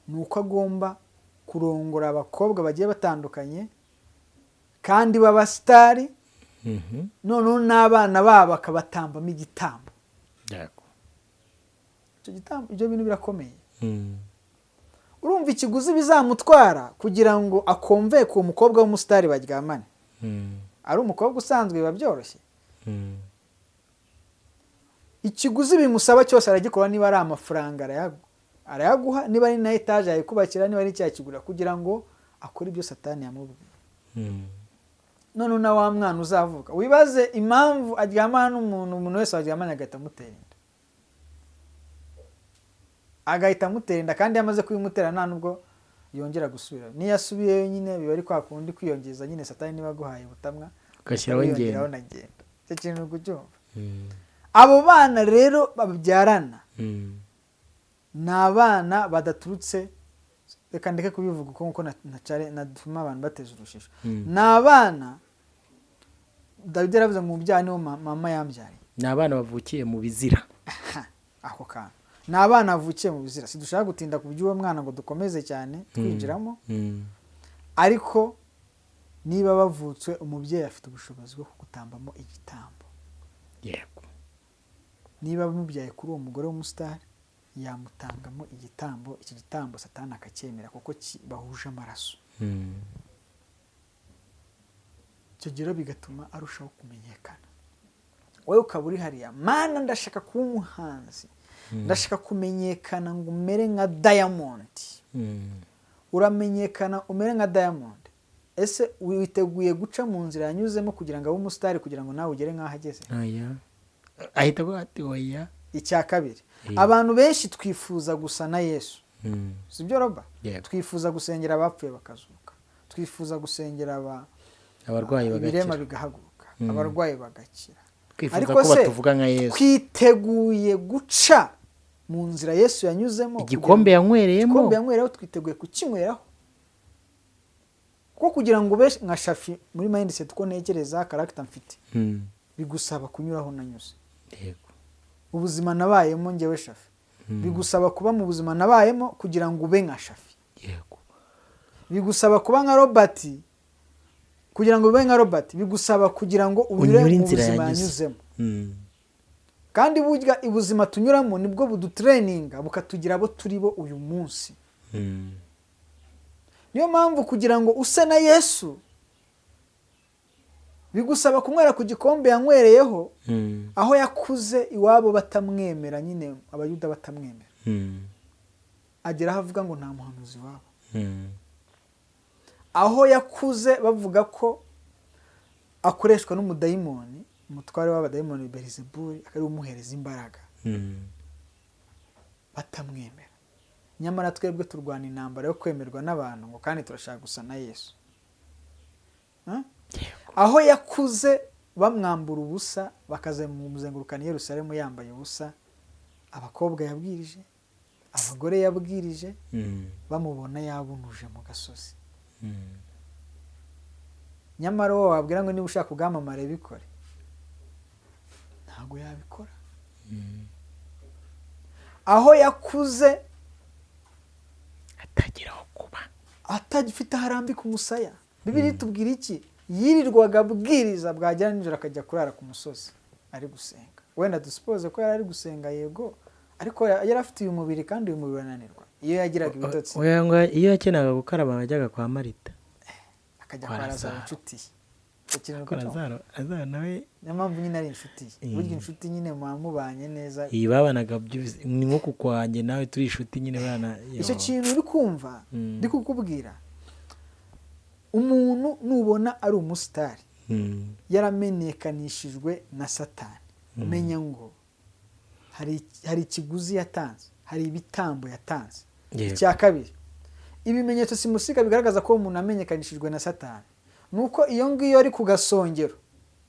ni uko agomba kurongora abakobwa bagiye batandukanye kandi b'abasitari, noneho n'abana babo akabatambamo igitambo. Icyo gitambo, ibyo bintu birakomeye. Urumva ikiguzi bizamutwara kugira ngo akomve ku mukobwa w'umusitari baryamane? Ari umukobwa usanzwe biba byoroshye. Ikiguzi bimusaba cyose aragikora. Niba ari amafaranga arayaguha, niba ari na etaje yayikubakira, niba ari icyakigura kugira ngo akore ibyo Satani yamubwiye. None na wa mwana uzavuka, wibaze impamvu aryamana n'umuntu, umuntu wese waryamanye agahita amutera inda, agahita amutera inda, kandi iyo amaze kuyimutera nta nubwo yongera gusubira. Niyo asubiyeyo nyine biba ari kwa kundi kwiyongeza nyine. Satani niba aguhaye ubutamwa, ugashyiraho wiyongeraho ingendo. Na ngendo. Icyo kintu uri kucyumva? Abo bana rero babyarana ni abana badaturutse, reka ndeke kubivuga uko nguko natuma abantu bateza urujijo. Ni abana, Dawidi yaravuze ngo mu byaha niho mama yambyariye. Ni abana bavukiye mu bizira. Aha, ako kantu, ni abana bavukiye mu bizira. Sidushaka gutinda ku by'uwo mwana ngo dukomeze cyane twinjiramo, ariko niba bavutswe, umubyeyi afite ubushobozi bwo kugutambamo igitambo. Niba mubyaye kuri uwo mugore w'umusitari, yamutangamo igitambo. Iki gitambo Satani akacyemera kuko bahuje amaraso. Icyo gihe rero bigatuma arushaho kumenyekana. Wowe ukaba uri hariya: "Mana, ndashaka kuba umuhanzi, ndashaka kumenyekana ngo umere nka Diamond." Uramenyekana umere nka Diamond? Ese witeguye guca mu nzira yanyuzemo kugira ngo abe umusitari, kugira ngo nawe ugere nk'aho ageze? Oya, ahita avuga ati oya. Icya kabiri, abantu benshi twifuza gusa na Yesu. Si byo, Roba? Yego. Twifuza gusengera abapfuye bakazuka, twifuza gusengera abarwayi ibirema bagakira, bigahaguruka, abarwayi bagakira. Twifuza Ariko ko se batuvuga nka Yesu. twiteguye guca mu nzira Yesu yanyuzemo? Igikombe yanywereyemo. Igikombe yanywereyeho twiteguye kukinyweraho? Kuko kugira ngo ube nka Shafi, muri mindset uko ntekereza, character mfite, bigusaba kunyuraho nanyuze. Ubuzima nabayemo ngewe Shafi, bigusaba kuba mu buzima nabayemo kugira ngo ube nka Shafi. Bigusaba kuba nka Robert. Kugira ngo ube nka Robert, bigusaba kugira ngo unyure unyure mu inzira buzima yanyuze. yanyuzemo. Kandi burya ubuzima tunyuramo nibwo budutraininga, bukatugira abo turi bo uyu munsi. Niyo mpamvu kugira ngo use na Yesu bigusaba kunywera ku gikombe yanywereyeho, aho yakuze iwabo batamwemera nyine, Abayuda batamwemera. Agera aho avuga ngo nta muhanuzi wabo. Aho yakuze bavuga ko akoreshwa n'umudayimoni. Umutware w'abadayimoni Beelzebuli akaba ariwe umuhereza imbaraga, batamwemera. Nyamara twebwe turwana intambara yo kwemerwa n'abantu ngo kandi turashaka gusa na Yesu. Huh? Aho yakuze bamwambura ubusa, bakazamuzengurukana i Yerusalemu yambaye ubusa, abakobwa yabwirije, abagore yabwirije, bamubona yabunuje mu gasozi. Nyamara uwo wabwira ngo niba ushaka ubwamamare bikore, ntabwo yabikora. Aho yakuze atagira aho kuba, atagifite aho arambika umusaya. Bibiliya itubwira iki? Yirirwaga abwiriza, bwagera nijoro akajya kurara ku musozi ari gusenga. Wenda dusipoze ko yari ari gusenga, yego, ariko yari afite uyu mubiri, kandi uyu mubiri urananirwa. Iyo yagiraga ibitotsi, Oya, ngo iyo yakenaga gukaraba yajyaga kwa Marita, akajya kwa kwa Lazaro, Lazaro. inshuti ye. Icyo kintu Kwa kuko- Lazaro nawe. Niyo mpamvu nyine ari inshuti ye. Burya inshuti nyine muba mubanye neza. Iyi babanaga ni nko ku kwanjye nawe turi inshuti nyine bana. Icyo kintu uri kumva, ndi kukubwira, umuntu nubona ari umusitari yaramenyekanishijwe na Satani, umenya ngo hari ikiguzi yatanze, hari ibitambo yatanze. Icya kabiri, ibimenyetso simusiga bigaragaza ko umuntu amenyekanishijwe na Satani ni uko iyo ngiyo ari ku gasongero,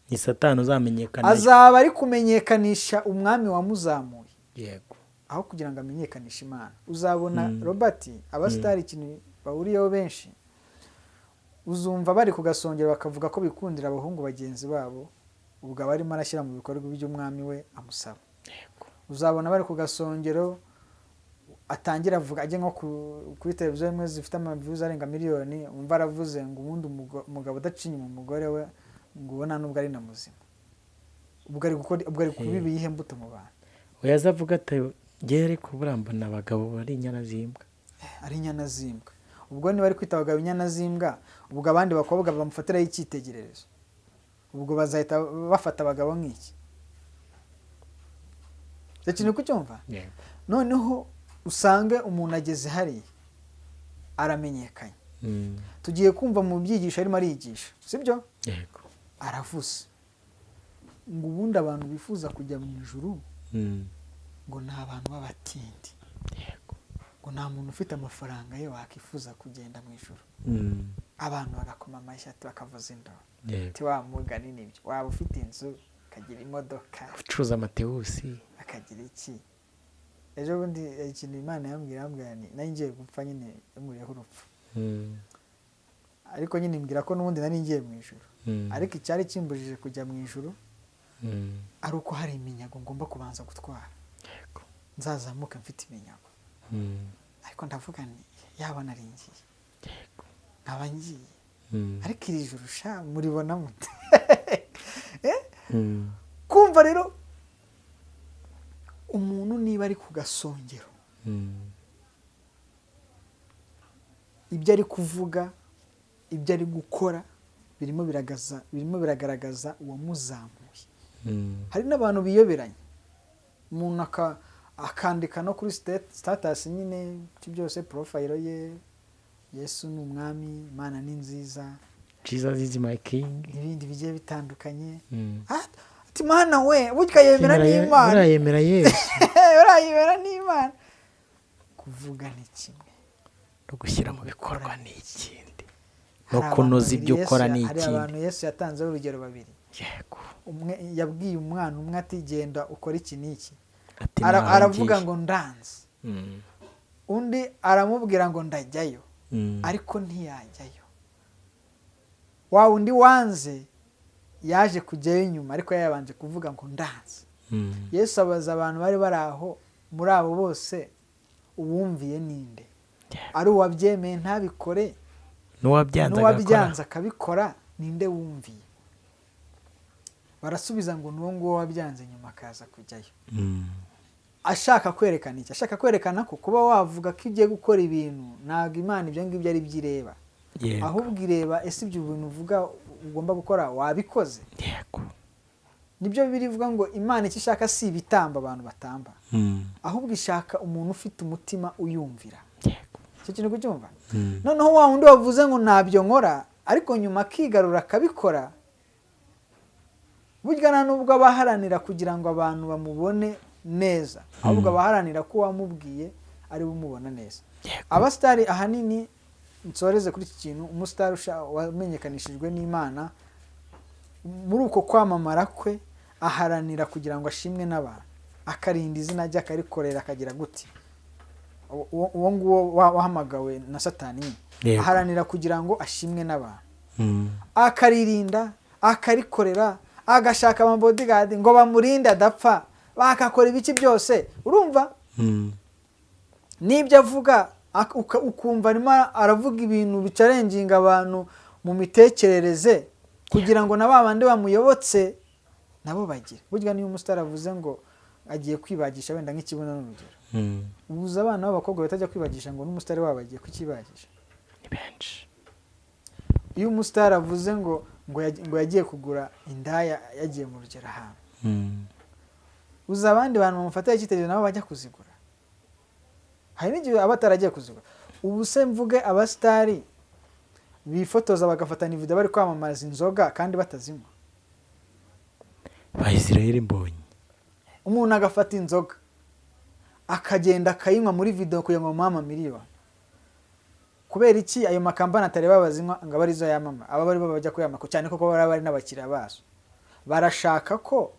Ni Satani uzamenyekana. azaba ari kumenyekanisha umwami wamuzamuye aho kugira ngo amenyekanishe Imana. Uzabona, Robert, abasitari ikintu bahuriyeho benshi, uzumva bari ku gasongero bakavuga ko bikundira abahungu bagenzi babo, ubwo aba arimo arashyira mu bikorwa iby'umwami we amusaba. Uzabona bari ku gasongero, atangira avuga, ajya nko kuri televiziyo imwe zifite amaviews arenga miliyoni, wumva aravuze ngo ubundi umugabo udaca inyuma umugore we, ngo ubona nubwo ari na muzima, ubwo ari gukora, ubwo ari kubiba iyihe mbuto mu bantu? Oya, aza avuga ati ngewe ariko buriya mbona abagabo bari inyana z'imbwa. Ari inyana z'imbwa. Ubwo niba ari kwita abagabo inyana z'imbwa, ubwo abandi bakobwa bamufatiraho icyitegererezo, ubwo bazahita bafata abagabo nk'iki? Icyo kintu kucyumva? Yego. Noneho usange umuntu ageze hariya aramenyekanye, tugiye kumva mu byigisho arimo arigisha, sibyo? Yego. Aravuze ngo ubundi abantu bifuza kujya mu ijuru ngo ni abantu b'abatindi, ngo nta muntu ufite amafaranga ye wakifuza kugenda mu ijuru. Abantu bagakoma amashyi, ati bakavuza induru, ati wa mugani nibyo, waba ufite inzu, ukagira imodoka, ucuruza amatewusi, akagira iki. Ejo bundi ikintu Imana yambwira, yambwira ni nari ngiye gupfa nyine, yamuriyeho urupfu, ariko nyine imbwira ko n'ubundi nari ngiye mu ijuru, ariko icyari kimbujije kujya mu ijuru ari uko hari iminyago ngomba kubanza gutwara, nzazamuka mfite iminyago. Ariko ndavuga nti yaba nari ngiye, nkaba ngiye, ariko iri juru sha muribona mute? Kumva rero umuntu niba ari ku gasongero, ibyo ari kuvuga, ibyo ari gukora birimo biragaragaza uwamuzamuye. Hari n'abantu biyoberanya, umuntu akandika no kuri status nyine byose, profile ye, Yesu ni umwami, Imana ni nziza, Jesus is my king, n'ibindi bigiye bitandukanye. Ati Mana we, burya yemera n'Imana, burayemera Yesu, burayemera n'Imana. Kuvuga ni kimwe, no gushyira mu bikorwa ni ikindi, no kunoza ibyo ukora ni Hari ikindi. abantu Yesu yatanzeho urugero babiri. Umwe yabwiye umwana umwe ati genda ukore iki n'iki, Ati, "Ntaho aravuga ngiye." ngo ndanze. Undi aramubwira ngo ndajyayo, ariko ntiyajyayo. Wa wundi wanze yaje kujyayo nyuma, ariko yabanje kuvuga ngo ndanze. Yesu abaza abantu bari bari aho, muri abo bose uwumviye ninde? Ari uwabyemeye ntabikore, n'uwabyanze n'uwabyanze akabikora, ninde wumviye? Barasubiza ngo n'uwo nguwo wabyanze nyuma akaza kujyayo. Ashaka kwerekana iki? Ashaka kwerekana ko kuba wavuga ko ugiye gukora ibintu, ntabwo Imana ibyo ngibyo ari byo ireba. Ahubwo ireba ese ibyo bintu uvuga ugomba gukora wabikoze? Nibyo Bibiliya ivuga ngo Imana icyo ishaka si ibitambo abantu batamba, ahubwo ishaka umuntu ufite umutima uyumvira. Icyo kintu kucyumva? Noneho wa wundi wavuze ngo ntabyo nkora, ariko nyuma akigarura akabikora, Burya nta nubwo aba aharanira kugira ngo abantu bamubone neza, ahubwo aba aharanira ko uwamubwiye ari we umubona neza. Abasitari ahanini, nsoreze kuri iki kintu, umusitari wamenyekanishijwe n'Imana, muri uko kwamamara kwe aharanira kugira ngo ashimwe n'abantu, akarinda izina rye, akarikorera, akagira gute. Uwo nguwo wahamagawe na Satani nyine, aharanira kugira ngo ashimwe n'abantu, akaririnda, akarikorera, agashaka amabodyguard ngo bamurinde adapfa, bakakora ibiki byose, urumva? N'ibyo avuga ukumva arimo aravuga ibintu bichallenginga abantu mu mitekerereze, kugira ngo na ba bandi bamuyobotse nabo bagire. Burya niyo umusitari avuze ngo agiye kwibagisha, wenda nk'ikibuno n'urugero, ubuza abana b'abakobwa batajya kwibagisha ngo n'umusitari wabo agiye kukibagisha? Ni benshi. Iyo umusitari avuze ngo yagiye kugura indaya, yagiye mu rugero ahantu, uzi abandi bantu bamufataho icyitegererezo nabo bajya kuzigura? Hari n'igihe aba ataragiye kuzigura. Ubu se mvuge abasitari bifotoza bagafatana ivideo bari kwamamaza inzoga kandi batazinywa? Ba Israel Mbonyi. Umuntu agafata inzoga akagenda akayinywa muri video kugira ngo bamuhe amamiliyoni. Kubera iki ayo makampani atareba abazinywa ngo abe arizo yamama, aba ari bo bajya kuyamama cyane, kuko baba bari n'abakiriya bazo? Barashaka ko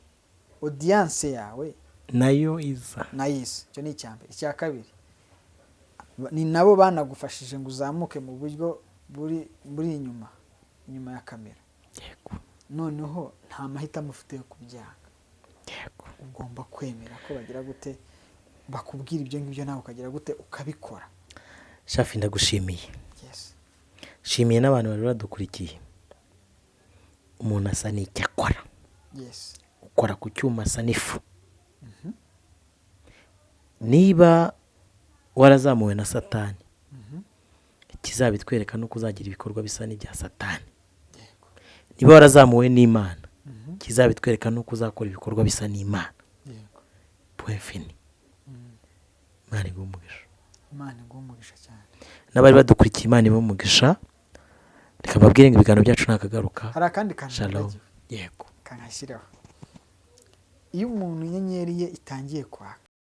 audience yawe nayo iza. Nayizi. Icyo ni icya mbere. Icya kabiri, ni nabo banagufashije ngo uzamuke mu buryo buri buri inyuma ya kamera. Noneho nta mahitamo ufite yo kubyanga. Ugomba kwemera ko bagira gute, bakubwira ibyo ngibyo, nawe ukagira gute, ukabikora. Shafi, ndagushimiye. Yes. Nshimiye n'abantu bari badukurikiye. Umuntu asa n'icyo akora. Ukora ku cyuma asa n'ifu. Niba warazamuwe na Satani, ikizabitwereka ni uko uzagira ibikorwa bisa n'ibya Satani. Niba warazamuwe n'Imana, ikizabitwereka ni uko uzakora ibikorwa bisa n'Imana. Point fini. Imana iguhe umugisha. Imana iguhe umugisha cyane. N'abari badukurikiye, Imana ibahe umugisha. Reka mbabwire ngo ibiganiro byacu ntakagaruka. Hari akandi kantu Shalom. nibagiwe. Yego. Kankashyiraho: iyo umuntu inyenyeri ye itangiye kwaka